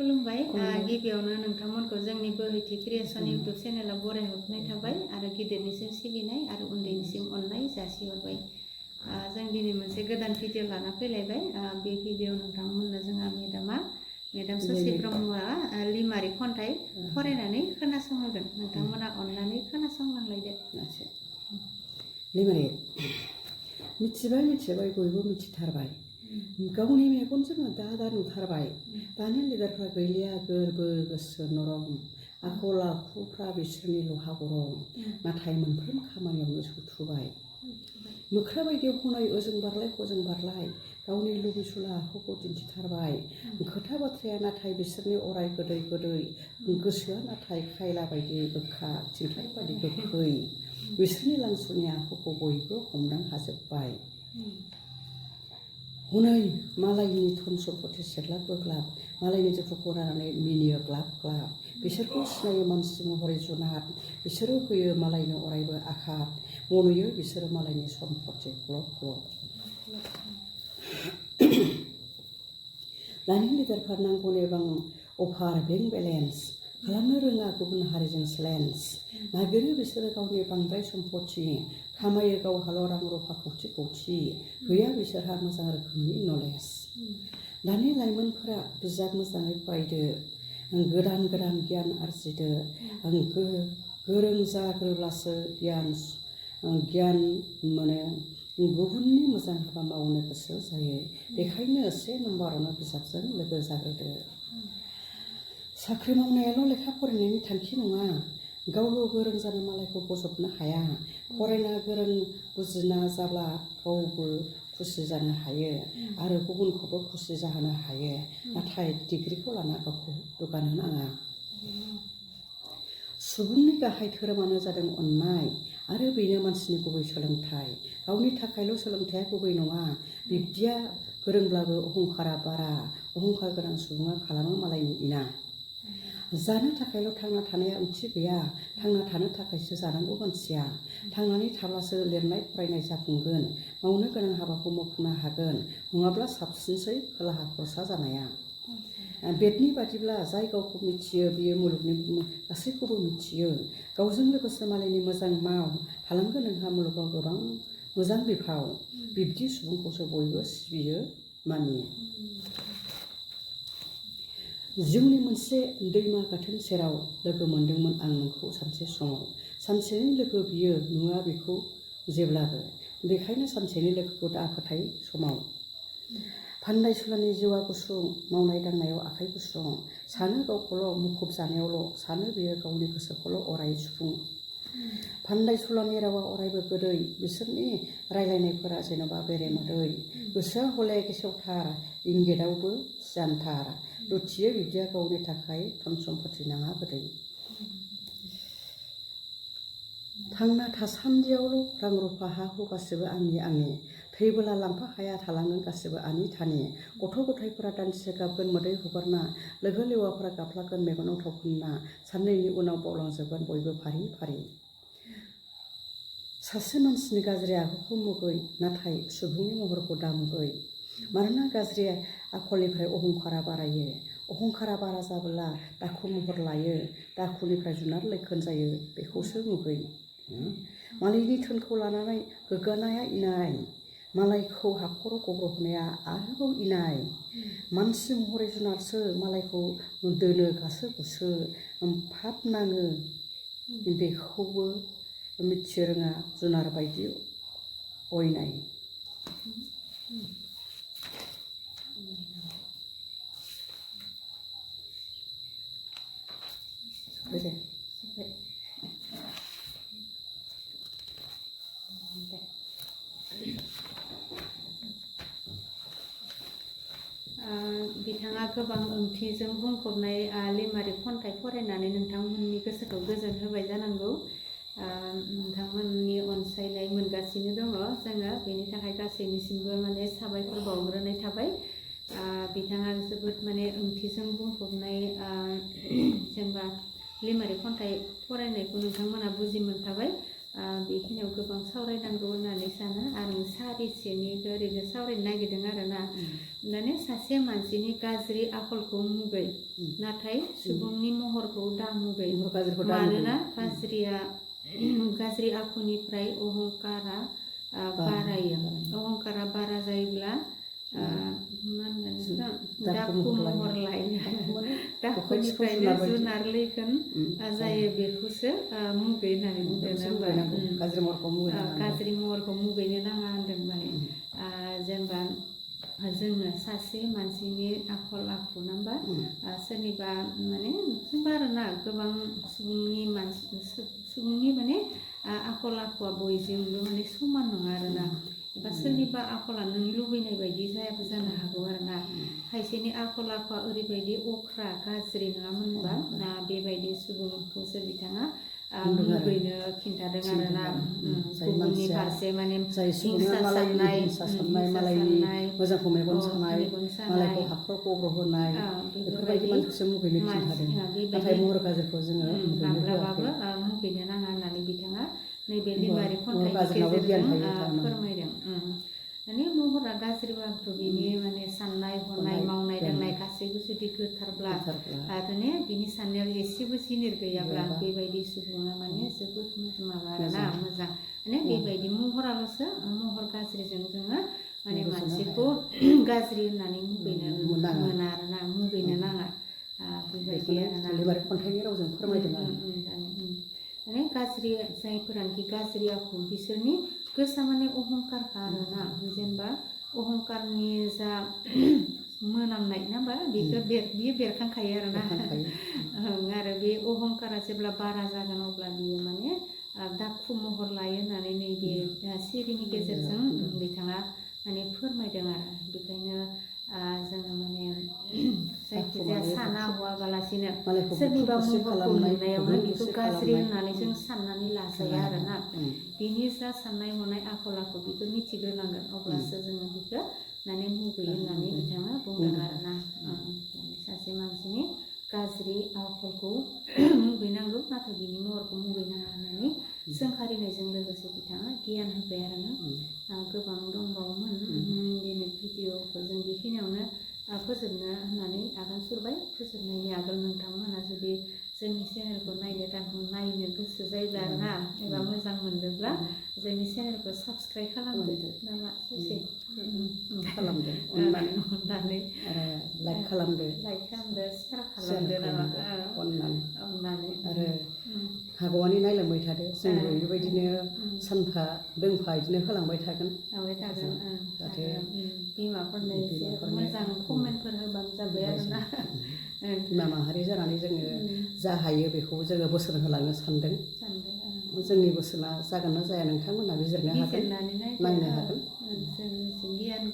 खुलुमबाय गिबियावनो नोंथांमोनखौ जोंनि बोहैथि क्रिएशन इउटुब चेनेलाव बरायहरनाय थाबाय आरो गिदिरनिसिम सिबिनाय आरो उन्दैनिसिम अननाय जासिहरबाय। जों दिनै मोनसे गोदान भिडिअ लाना फैलायबाय। बे भिडिअ नोंथांमोननो जोंहा मेडाम ससि ब्रह्मआ लिमारि खन्थाइ फरायनानै खोनासंहोगोन। नोंथांमोना अननानै खोनासंलांलायदो। लिमारि मिथिबाय बयबो मिथिथारबाय। गावनि मेगनजों दा नुथारबाय। दानि लिडारफ्रा गैलिया गोरबो गोसो नरम, आखल आखुफ्रा बिसोरनिल' हागरम, नाथाय मोनफ्रोम खामानियावनो सुथुबाय। मोख्रा बायदि हनाय ओजों बारलाय गावनि लुबैसुला आखुखौ दिन्थिथारबाय। खोथा बाथ्राया नाथाय बिसोरनि अराय गोदै गोसोआ नाथाय खायला बायदि गोखा, थिंख्लां बायदि गोखै। बिसोरनि लांसुनि आखुखौ बयबो हमदां हाजोब्बाय। हनै मालायनि धन सम्पति सेग्लाब बोग्लाब, मालायनि दुखुखौ राननानै मिनियो ग्लाब ग्लाब। बिसोरखौ सिनायो मानसि महरै जुनाद, बिसोरो होयो मालायनो अरायबो आघात, मनयो बिसोरो मालायनि सम्पति ग्लब ग्लब। दानि लिडारफ्रा नांगौनिबां अभार बेंक बेलेन्स, खालामनो रोङा गुबुन हारिजों चेलेन्ज। नागिरो बिसोरो गावनि बांद्राय सम्पति, खामायो गावहाल' रां रुफा खौथि, गैया बिसोरहा मोजां रोखोमनि नलेज। दानि लाइमोनफोरा बिजाब मोजाङै फरायदो, गोदान गियान आरजिदो। गोरों जाग्रोब्लासो गियान मोनो, गुबुननि मोजां हाबा मावनो गोसो जायो। बेखायनो 1 नम्बरावनो बिजाबजों लोगो जाग्रोदो। साख्रि मावनायाल' लेखा फरायनायनि थांखि नङा, गावल' गोरों जानो मालायखौ बजबनो हाया। फरायना गोरों बुजिना जाब्ला गावबो खुसि जानो हायो आरो गुबुनखौबो खुसि जाहोनो हायो। नाथाय डिग्रिखौ लाना गावखौ दुगानो नाङा। सुबुंनि गाहाय धोरोमानो जादों अननाय आरो बेनो मानसिनि गुबै सोलोंथाइ। गावनि थाखायल' सोलोंथाइया गुबै नङा। बिब्दिया गोरोंब्लाबो अहंकारा बारा, अहंकार गोनां सुबुङा खालामो मालायनि इना। जानो थाखायल' थांना थानाया ओंथि गैया, थांना थानो थाखायसो जानांगौ मानसिया। थांनानै थाब्लासो लिरनाय फरायनाय जाफुंगोन, मावनो गोनां हाबाखौ मावफुंनो हागोन, नङाब्ला साबसिनसै खोलाहा खरसा जानाया। बेदनि बादिब्ला जाय गावखौ मिथियो बियो मुलुगनि गासैखौबो मिथियो। गावजों लोगोसे मालायनि मोजां माव, थालांगोन नोंहा मुलुगाव गोबां मोजां बिफाव। बिब्दि सुबुंखौसो बयबो सिबियो मानियो। जिउनि मोनसे दैमा गाथोन सेराव लोगो मोनदोंमोन आं नोंखौ सानसे समाव। सानसेनि लोगो बियो नुवा बेखौ जेब्लाबो, बेखायनो सानसेनि लोगोखौ दा फोथाय समाव। फान्दायसुलानि जिउआ गुसुं, मावनाय दांनायाव आखाइ गुसुं, सानो गावखौल' मुखुब जानायावल', सानो बियो गावनि गोसोखौल' अराय सुफुं। फान्दायसुलानि रावा अरायबो गोदै, बिसोरनि रायलायनायफोरा जेन'बा बेरेमोदै। गोसोआ हले गेसेवथार, इंगितआवबो सियानथार। लुथियो बिब्दिया गावनि थाखाय धन सम्पति नाङा गोदै। थांना थासान्दियावल' रां रुफा हा हु गासिबो आंनि, थैबोला लांफाखाया थालांगोन गासिबो आनि थानि। गथ' गथायफोरा दान्दिसे गाबगोन मोदै हुगारना, लोगो लेवाफोरा गाबफ्लागोन मेगनाव थाव फुनना, साननैनि उनाव बावलांजोबगोन बयबो फारि फारि। सासे मानसिनि गाज्रि आखुखौ मुगै, नाथाय सुबुंनि महरखौ दामुगै। मानोना गाज्रि आखलनिफ्राय अहंकारा बारायो, अहंकारा बारा जाबोला दाखु महर लायो, दाखुनिफ्राय जुनार लैखोन जायो, बेखौसो मुगै। मालायनि धोनखौ लानानै गोग्गानाया इनाय, मालायखौ हाखराव गब्र'होनाया आरोबाव इनाय। मानसि महरै जुनारसो, मालायखौ दोनो गासो गुसो, फाब नाङो बेखौबो मिथिनो रोङा जुनार बायदि अयनाय। बिथाङा गोबां ओंथिजों बुंफबनाय लिमारि खन्थाइ फरायनानै नोंथांमोननि गोसोखौ गोजोन होबाय जानांगौ। नोंथांमोननि अनसायनाय मोनगासिनो दङ जोङो, बेनि थाखाय गासैनिसिमबो साबायखर बावग्रोनाय थाबाय। बिथाङा जोबोद ओंथिजों बुंफबनाय जेनेबा लिमारि खन्थाइ फरायनायखौ नोंथांमोना बुजि मोनखाबाय। बेखिनियाव गोबां सावरायनांगौ होननानै सानो आरो सारिसेनिखौ ओरैनो सावरायनो नागिरदों आरोना माने सासे मानसिनि गाज्रि आखलखौ मुगै नाथाय सुबुंनि महरखौ दा मुगै मानोना गाज्रि आखुनिफ्राय अहंकारा बारायो अहंकारा बारा जायोब्ला मा होनगोन दाखु महर लायो दाखुनिफ्रायनो जुनार लैखोन जायो बेखौसो मुगै होननानै बुंदों गाज्रि महरखौ मुगैनो नाङा होनदों माने जेनेबा जोङो सासे मानसिनि आखल आखु नांबा सोरनिबा माने आरोना गोबां सुबुंनि माने आखल आखुआ बयजोंबो माने समान नङा आरोना एबा सोरनिबा आखला नों लुबैनाय बायदि जायाबो जानो हागौ आरोना खायसेनि आखल आखुआ ओरैबायदि अख्रा गाज्रि नङामोनबा बेबायदि सुबुंखौसो बिथाङा मुगैनो खिन्थादों आरोना गुबुननि फारसे माने हिंसा साननाय मालायनि मोजांखौ मेगन सानाय मालायखौ हाखर गब्र' होनाय बेफोरबायदि मानसिखौसो मुगैनो खिन्थादों नाथाय महर गाज्रिखौ जोङो माब्लाबाबो मुगैनो नाङा होननानै बिथाङा नैबे लिमारि खन्थाइनि गेजेरजों फोरमायदों माने महरा गाज्रिबाबोथ' बिनि माने साननाय हनाय मावनाय दांनाय गासैबो जुदि गोथारब्ला माने बिनि साननायाव एसेबो जिनिर गैयाब्ला बेबायदि सुबुङा माने जोबोद माबा आरोना मोजां माने बेबायदि महराल'सो महर गाज्रिजों जोङो माने मानसिखौ गाज्रि होननानै मुगैनो मोना आरोना मुगैनो नाङा बेबायदि आरोना लिमारि खन्थाइनि रावजों फोरमायदों आरो माने गाज्रि जायफोरानोखि गाज्रि आखु बिसोरनि गोसोआ माने अहंकारखा आरोना जेनेबा अहंकारनि जा मोनामनाय ना होमबा बियो बेरखांखायो आरोना आरो बे अहंकारा जेब्ला बारा जागोन अब्ला बियो माने दाखु महर लायो होननानै नैबे सिरिनि गेजेरजों बिथाङा माने फोरमायदों आरो बेखायनो जोङो माने जायखिजाया साना हवाबालासिनो सोरनिबा महरखौ नुनायावनो बेखौ गाज्रि होननानै जों साननानै लाजाया आरोना बिनि जा साननाय हनाय आखल आखु बेखौ मिथिग्रोनांगोन अब्लासो जोङो बेखौ माने मुगैयो होननानै बिथाङा बुंदों आरोना सासे मानसिनि गाज्रि आखलखौ मुगैनांगौ नाथाय बिनि महरखौ मुगैनाङा होननानै सोंखारिनायजों लोगोसे बिथाङा गियान होबाय आरोना गोबां दंबावोमोन दिनै भिडिअखौ जों बेखिनियावनो फोजोबनो होननानै आगान सुरबाय फोजोबनायनि आगोल नोंथांमोना जुदि जोंनि चेनेलखौ नायनो गोसो जायोब्ला ना एबा मोजां मोनदोंब्ला जोंनि चेनेलखौ साबस्क्राइब खालामदो नामा ससे खालामदो अननानै लाइक खालामदो शेयार खालामदो नामा अननानै आरो हागौमानि नायलांबाय थादो जोंबो बेबायदिनो सानफा दोंफा बिदिनो होलांबाय थागोन जाहाथे बिमाफोरनो एसे मोजां कमेन्टफोर होबानो जाबाय आरोना बिमा माहारि जानानै जोङो जा हायो बेखौ जोङो बोसोन होलांनो सानदों जोंनि बोसोना जागोन ना जाया नोंथांमोनहा बिजिरनो हागोन नायनो हागोन गियान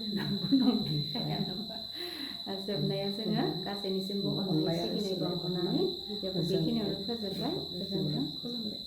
जोबनाया जोङो गासैनिसिमबो अननाय सिबिनाय बावहरनानै बेखिनियावनो फोजोबबाय गोजोनथों खुलुमबाय